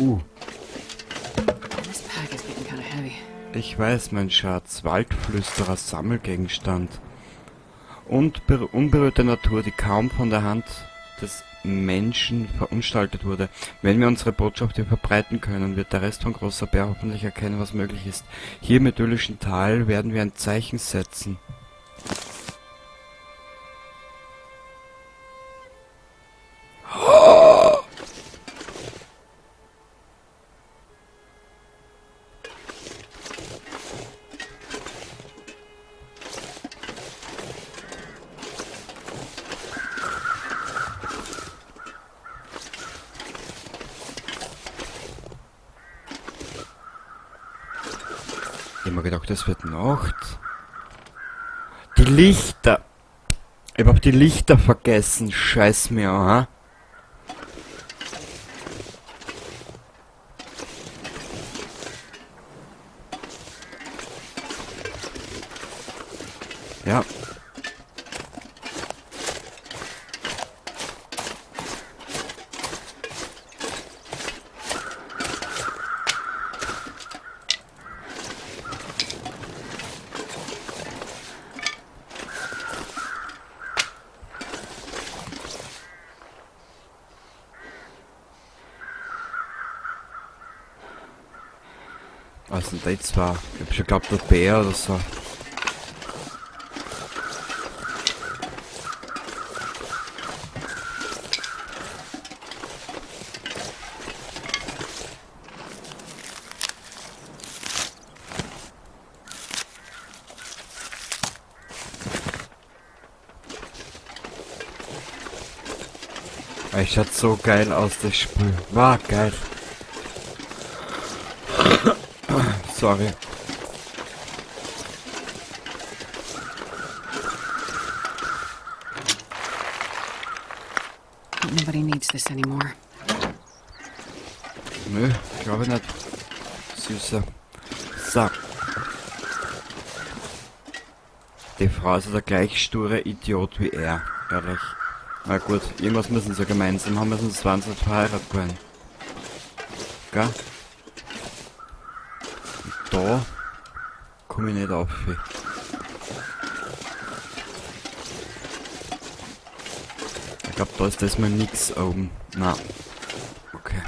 This pack is getting kind of heavy. Ich weiß, mein Schatz. Waldflüsterer Sammelgegenstand. Und unberührte Natur, die kaum von der Hand des Menschen verunstaltet wurde. Wenn wir unsere Botschaft hier verbreiten können, wird der Rest von Großer Bär hoffentlich erkennen, was möglich ist. Hier im idyllischen Tal werden wir ein Zeichen setzen. Ich hab mir gedacht, es wird Nacht. Die Lichter. Ich hab die Lichter vergessen. Scheiß mir, aha. Ja. Was sind die zwei? Ich hab schon geglaubt, der Bär oder so. Es schaut so geil aus, das Spiel. War geil. Sorry. Nobody needs this anymore. Nö, glaube ich nicht. Süßer. So. Die Frau ist der gleich sture Idiot wie er, ehrlich. Na gut, irgendwas müssen sie gemeinsam haben, müssen sie 20 verheiratet werden. Gell? Und da komm ich nicht auf. Ich glaub, da ist das mal nix oben. Na. Okay.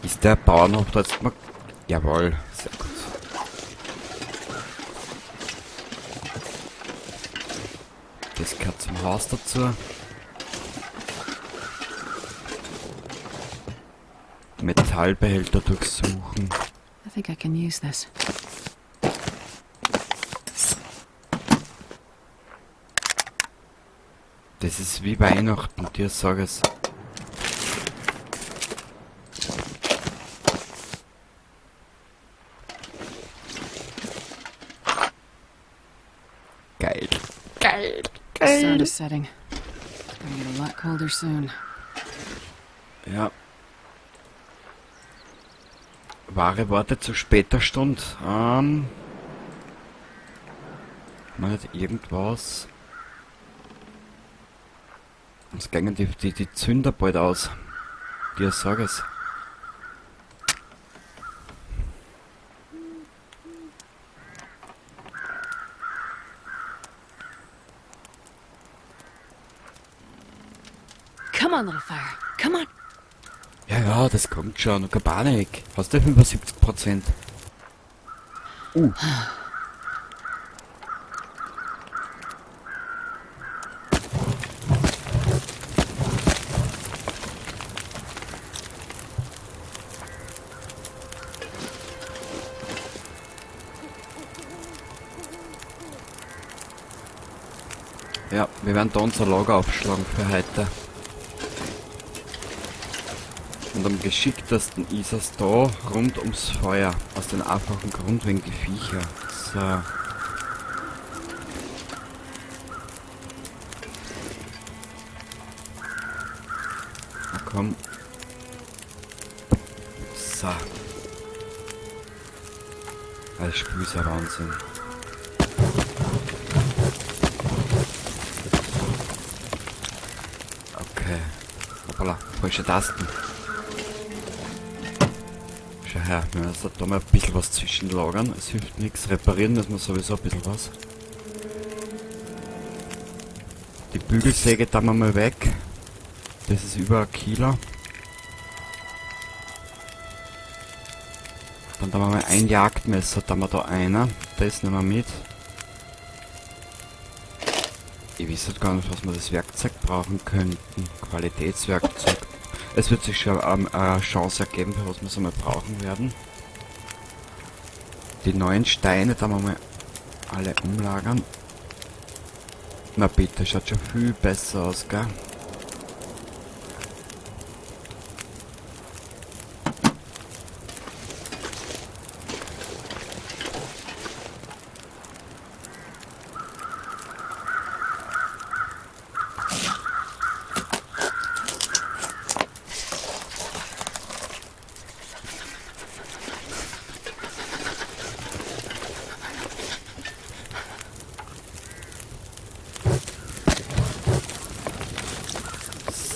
Ist der Bauernhof da jetzt mal... Jawohl, sehr gut. Das gehört zum Haus dazu. Metallbehälter durchsuchen. I think I can use this. Das ist wie Weihnachten, dir sag es. Geil. Geil. Sun Geil. is setting. It's gonna get a lot colder soon. Ja. Wahre Worte zu später Stunde. Man hat irgendwas. Es gingen die Zünder bald aus. Dir sag es. Come on, little fire. Come on. Ja, ja, das kommt schon. Keine Panik. Hast du 75%? Ja, wir werden da unser Lager aufschlagen für heute. Und am geschicktesten ist es da rund ums Feuer. Aus dem einfachen Grund wegen die Viecher. So. Na komm. So. Das Spiel ist ja Wahnsinn. Okay. Hoppala, falsche Tasten. Okay, wir müssen da mal ein bisschen was zwischenlagern. Es hilft nichts. Reparieren müssen wir sowieso ein bisschen was. Die Bügelsäge da wir mal weg. Das ist über 1 Kilo. Dann da wir mal ein Jagdmesser, da haben wir da einer. Das nehmen wir mit. Ich weiß halt gar nicht, was wir das Werkzeug brauchen könnten. Qualitätswerkzeug. Es wird sich schon eine Chance ergeben, für was wir es einmal brauchen werden. Die neuen Steine da wir mal alle umlagern. Na bitte, schaut schon viel besser aus, gell?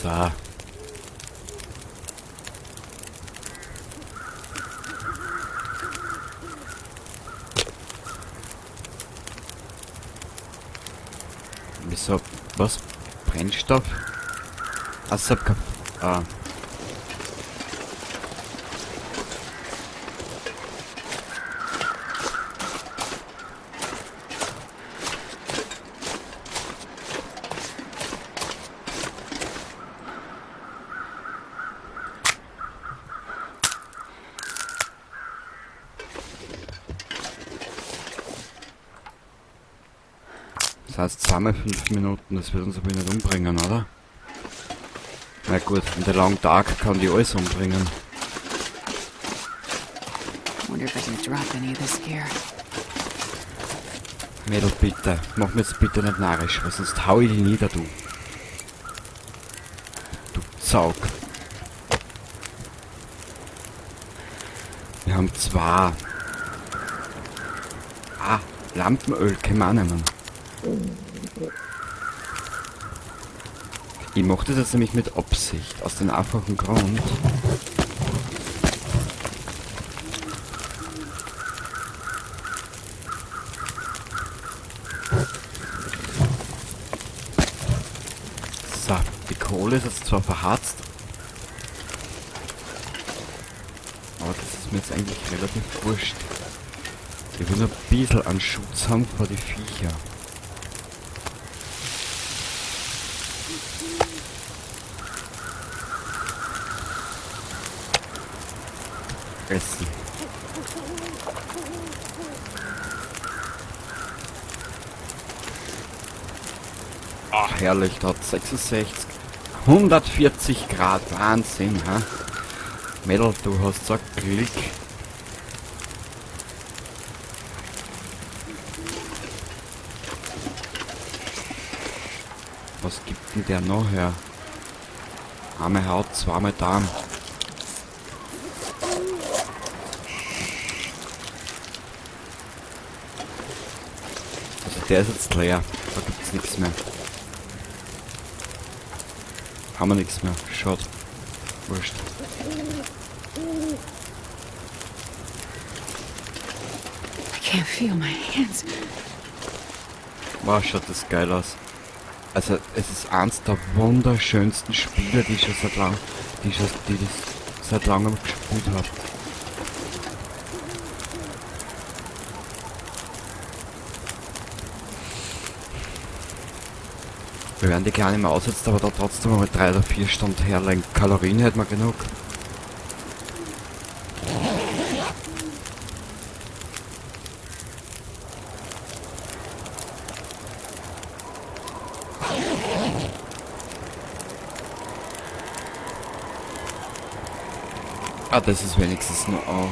So. Wieso? Was? Brennstoff? Achso, ich hab kein, ah. Das heißt zweimal 5 Minuten, das wird uns aber nicht umbringen, oder? Na gut, in der Long Dark kann die alles umbringen. Wonder if I can drop any of this gear. Mädel, bitte. Mach mir jetzt bitte nicht narrisch, weil sonst hau ich dich nieder, du. Du Zaug. Wir haben 2. Ah, Lampenöl können wir auch nehmen. Ich mach das jetzt nämlich mit Absicht, aus dem einfachen Grund. So, die Kohle ist jetzt zwar verharzt, aber das ist mir jetzt eigentlich relativ wurscht. Ich will nur ein bisschen an Schutz haben vor die Viecher. Essen. Ach, herrlich, da hat 66, 140 Grad, Wahnsinn, ha? Mädel, du hast so Glück. Was gibt denn der noch her? Arme Haut, zweimal Darm. Also der ist jetzt leer. Da gibt's nichts mehr. Haben wir nichts mehr. Schade. Wurscht. I can't feel my hands. Wow, schaut das geil aus. Also es ist eins der wunderschönsten Spiele, die ich schon seit lang, die ich schon, die ich seit langem gespielt hab. Wir werden die kleine Maus jetzt aber da trotzdem mal 3 oder 4 Stunden herlegen. Kalorien hätten wir genug. Ah, das ist wenigstens nur auch.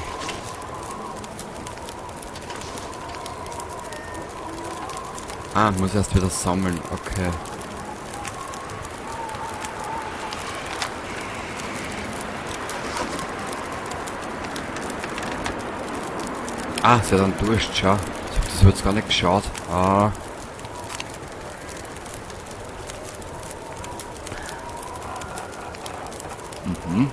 Ah, muss erst wieder sammeln, okay. Ah, sie hat einen Durst, schau. Ich hab das jetzt gar nicht geschaut. Ah. Mhm.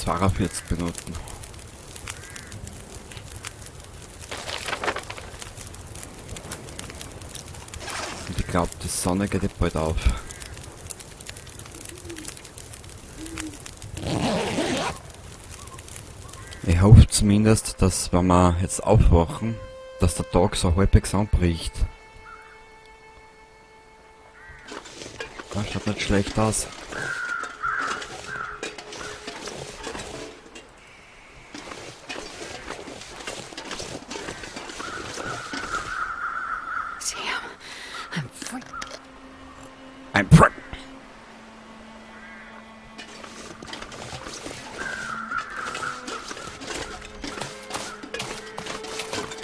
42 Minuten. Und ich glaube, die Sonne geht eh bald auf. Ich hoffe zumindest, dass, wenn wir jetzt aufwachen, dass der Tag so halbwegs anbricht. Das schaut nicht schlecht aus. Sam, I'm free. I'm free.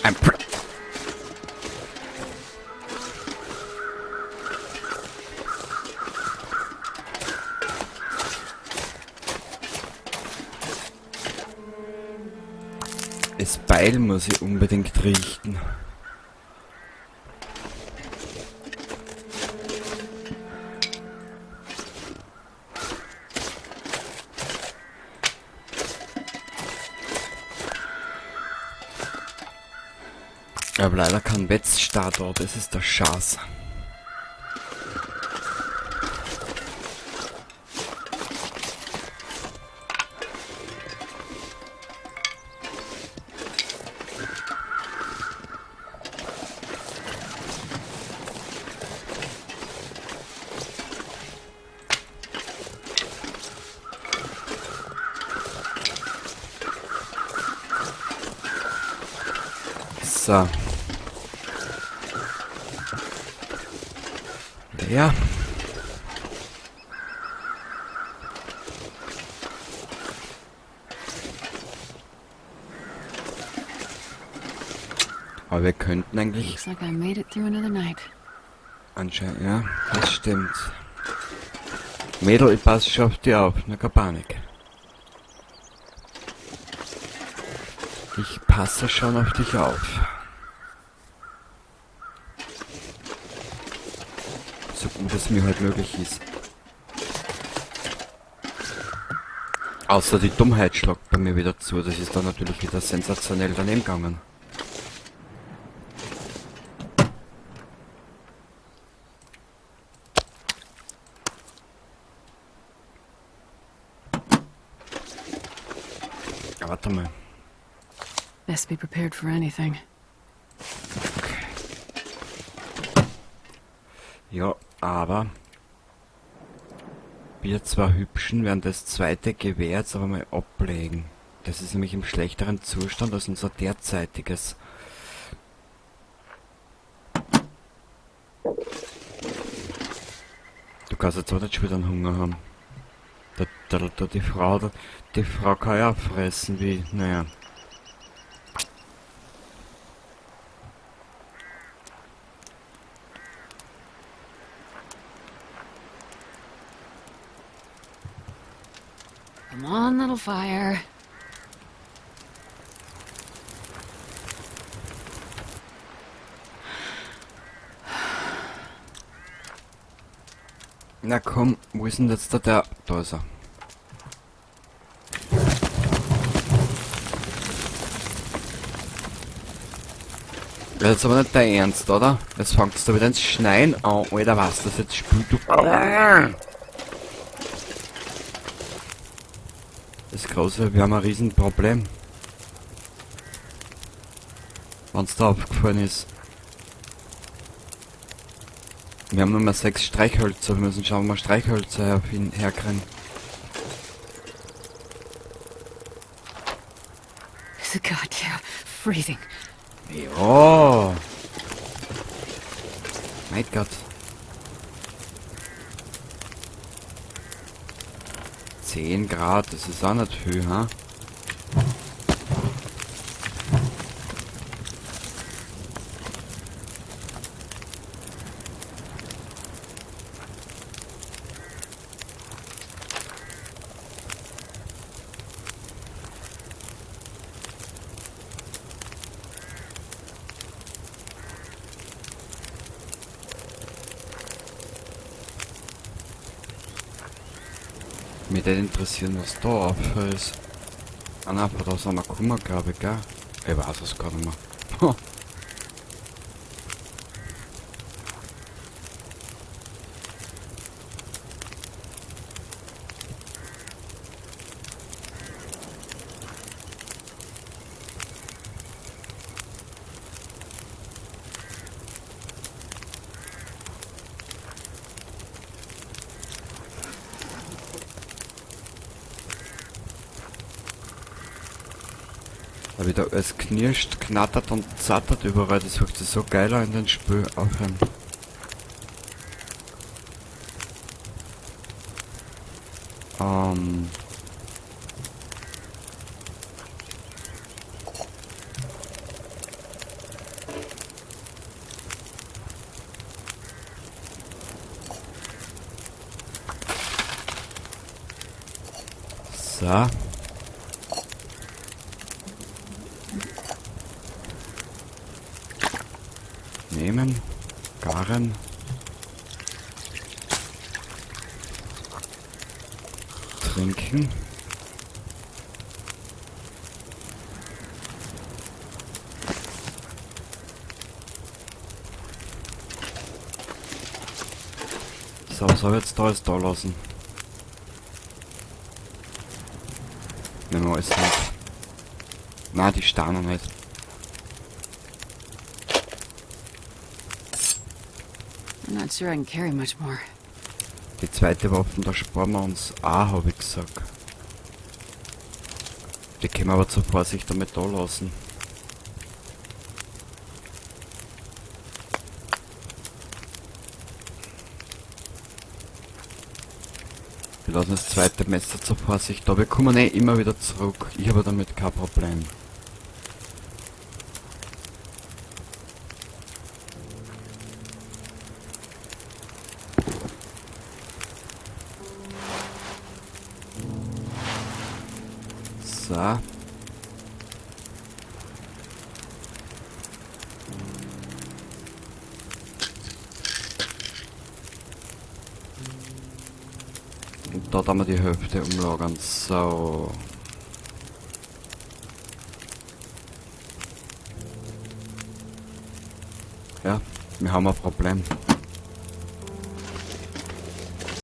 I'm free. Das Beil muss ich unbedingt richten. Aber leider kein Wetzstar da, das ist der Schatz. So. Ja. Aber wir könnten eigentlich Looks like I made it through another night. Anscheinend, ja, das stimmt. Mädel, ich passe schon auf dich auf, na, keine Panik. Ich passe schon auf dich auf. So gut es mir halt möglich ist. Außer die Dummheit schlagt bei mir wieder zu. Das ist dann natürlich wieder sensationell daneben gegangen. Ja, warte mal. Best be prepared for anything. Okay. Ja, aber wir zwei Hübschen werden das zweite Gewehr jetzt aber mal ablegen. Das ist nämlich im schlechteren Zustand als unser derzeitiges. Du kannst jetzt auch nicht schon wieder einen Hunger haben. Die Frau kann ja fressen wie, naja. Come on, little fire. Na komm, wo ist denn jetzt da der? Da ist er. Das ist aber nicht dein Ernst, oder? Jetzt fängst du wieder ins Schneien an. Alter, was das jetzt spielt, du. Das Große, wir haben ein Riesenproblem. Wenn's da aufgefallen ist. Wir haben nur mehr 6 Streichhölzer. Wir müssen schauen, wo wir Streichhölzer herkriegen. It's goddamn freezing. Ja. Mein Gott. 10 Grad, das ist auch nicht viel, ha? Mich würde interessieren, was da auf ist. Ah nein, von da sind wir gekommen, glaube ich, gell? Ich weiß es gar nicht mehr. Da wieder alles knirscht, knattert und zattert überall, das wirkt sich so geil an in den Spiel. Aufhören. So. Nehmen, garen, trinken. So, was hab ich jetzt da alles da lassen? Nehmen wir alles mit. Nein, die Steine nicht. I'm not sure I can carry much more. Die zweite Waffe, da sparen wir uns auch, hab ich gesagt. Die können wir aber zur Vorsicht damit da lassen. Wir lassen das zweite Messer zur Vorsicht da. Wir kommen eh immer wieder zurück. Ich habe damit kein Problem. So. Und da haben wir die Hälfte umlagern. So. Ja, wir haben ein Problem.